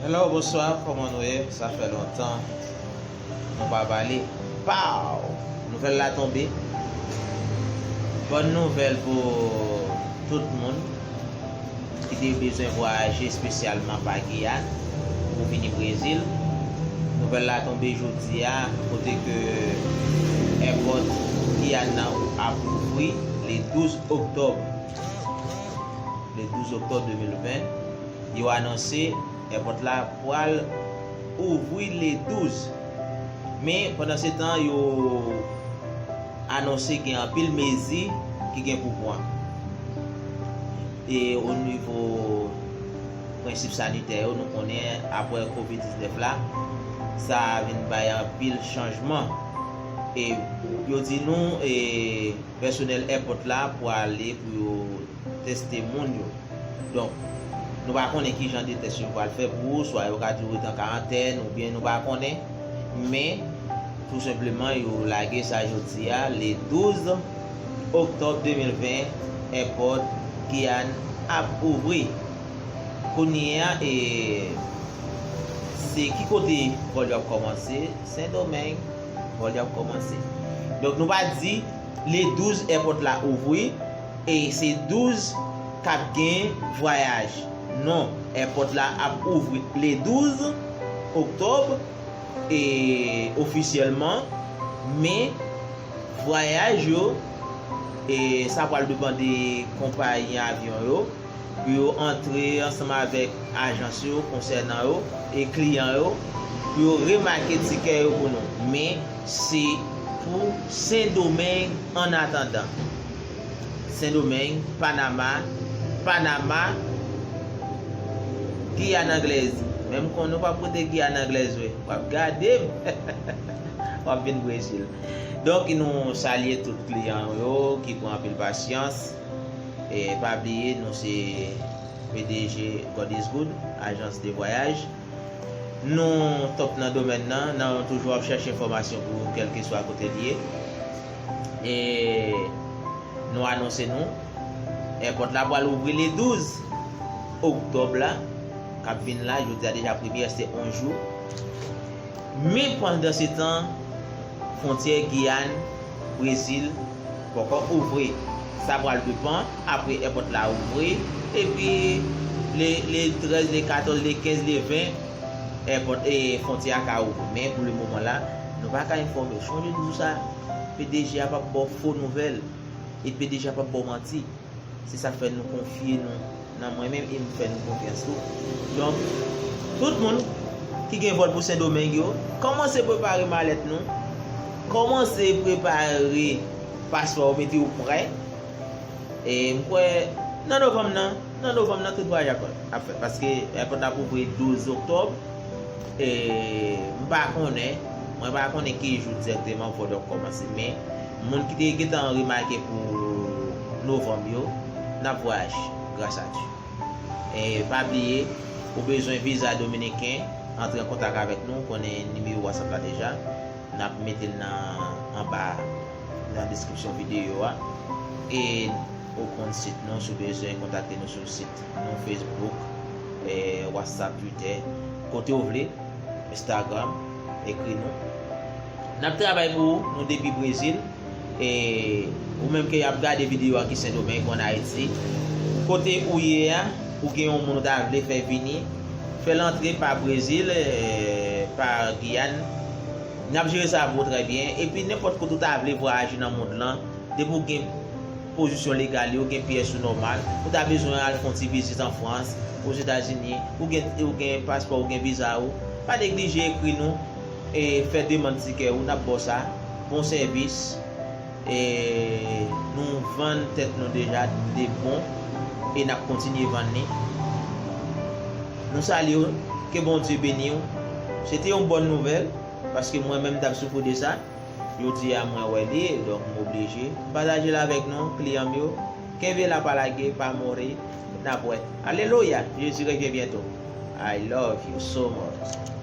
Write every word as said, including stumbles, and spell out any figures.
Hello, bonswa, kòman nou ye? Sa fè lontan nou pa pale. Pow! Nouvèl la tonbe. Bòn nouvèl pou tout moun ki te bezwen vwayaje espesyalman pa Giyàn pou vini Brezil. Nouvèl la tonbe jodi a, kote ke èpòt Giyàn nan ap ouvri le douz oktòb. Le douz oktòb de mil ven, yo anonse èpòt la pral ouvri le douz. Men, pandan se tan, yo anonse gen anpil mezi ki gen pou pran. E o nivo prensip sanitè yo, nou konnen apre kovid diznèf la, sa vin bay anpil chanjman. E yo di nou, e pèsonèl èpòt la pwale pou yo teste moun yo. Donk, nou pa konnen ki jan de tès yo pral fè pou ou, swa yo ka di w rete an karantèn, oubyen nou pa konnen. Men, tou senpleman, yo lage sa jodi a, le douz oktòb de mil ven, èpòt Giyàn ap ouvri. Kounye a, e, se ki kote vòl yo ap kòmanse? Sendomeng, vòl yo ap kòmanse. Donk, nou pa di le douz èpòt la ouvri, e se douz k ap gen vwayaj. Non, èpòt la ap ouvri le douz oktòb, e ofisyèlman, men vwayaj yo, e sa pral depann de konpayi avyon yo, pou yo antre ansanm avèk ajans yo konsènan yo e kliyan yo, pou yo remake tikè yo pou nou. Men, se pou Sendomeng annatandan. Sendomeng, Panama, Panama, Giyàn Anglèz. Menm konnen w p ap rete Giyàn Anglèz vre. W ap gade m. W ap vin Brezil. Donk, nou salye tout kliyan yo ki pran anpil pasyans. E pa bliye, nou se P D G God is Good, ajans de vwayaj. Nou top nan domèn nan, nou toujou ap chèche enfòmasyon pou ou, kèlkeswa kote l ye. E nou anonse nou, èpòt la pral ouvri le douz oktòb la, k ap vin la, jodi a deja premye, reste onz jou. Men pandan se tan, fwontyè Giyàn, Brezil, poko ouvri. Sa pral depann apre èpòt la ouvri. Epi, le, le trèz, le katòz, le kenz, le ven, èpòt, e, fwontyè a ka ouvri. Men pou le moman la, nou pa ka enfòme w. Sonje nou sa, P D G a p ap ba w fo nouvèl. E P D G a p ap ba w manti. Se sa k fè nou konfye nou nan mwen menm e m fè nou konfyans tou. Donk, tout moun ki gen vòl pou Sendomeng yo, kòmanse prepare malèt nou. Kòmanse prepare paspò yo, mete yo prè. E m kwè nan novanm nan, nan novanm nan, tout vwayaj ap, ap fèt. Paske èpòt la ap ouvri douz oktòb. E m pa konnen, mwen pa konnen ki jou egzakteman vòl yo ap kòmanse, men moun ki te gentan remake pou novanm yo, n ap vwayaje, gras a Dye. E pa bliye, ou bezwen viza dominiken, antre an kontak avèk nou, ou konnen nimewo WhatsApp la deja. N ap mete l nan, anba, nan deskripsyon videyo a. E ou konn sit nou, si w bezwen kontakte nou sou sit nou, Facebook, e, WhatsApp, Twitter, kote w vle, Instagram, ekri nou. N ap travay pou ou, nou depi Brezil. E ou menm ke ap gade videyo a ki Sendomeng, ou ann Ayiti, kote ou ye a, ou gen yon moun ou ta vle fè vini, fè l antre pa Brezil, e, pa Giyàn. N ap jere sa pou ou trè byen. Epi nenpòt kote ou ta vle vwayaje nan mond lan, depi ou gen pozisyon legal yo, ou gen pyès ou nòmal, ou ta bezwen al fè yon ti vizit an Frans, Ozetazini, ou gen, ou gen paspò, ou gen viza ou, pa neglije ekri nou, e fè demann tikè ou, n ap ba w sa. Bon sèvis. E nou vann tèt nou deja de bon, e n ap kontinye vann li. Nou salye w, ke Bondye beni w. Se te yon bòn nouvèl, paske mwen menm m t ap soufri de sa. Jodi a mwen wè li, donk m oblije. M pataje l avèk nou, kliyan m yo. Kenbe la, pa lage, pa mouri. N ap wè. Alelouya, Jezi revyen byento. I love you so much.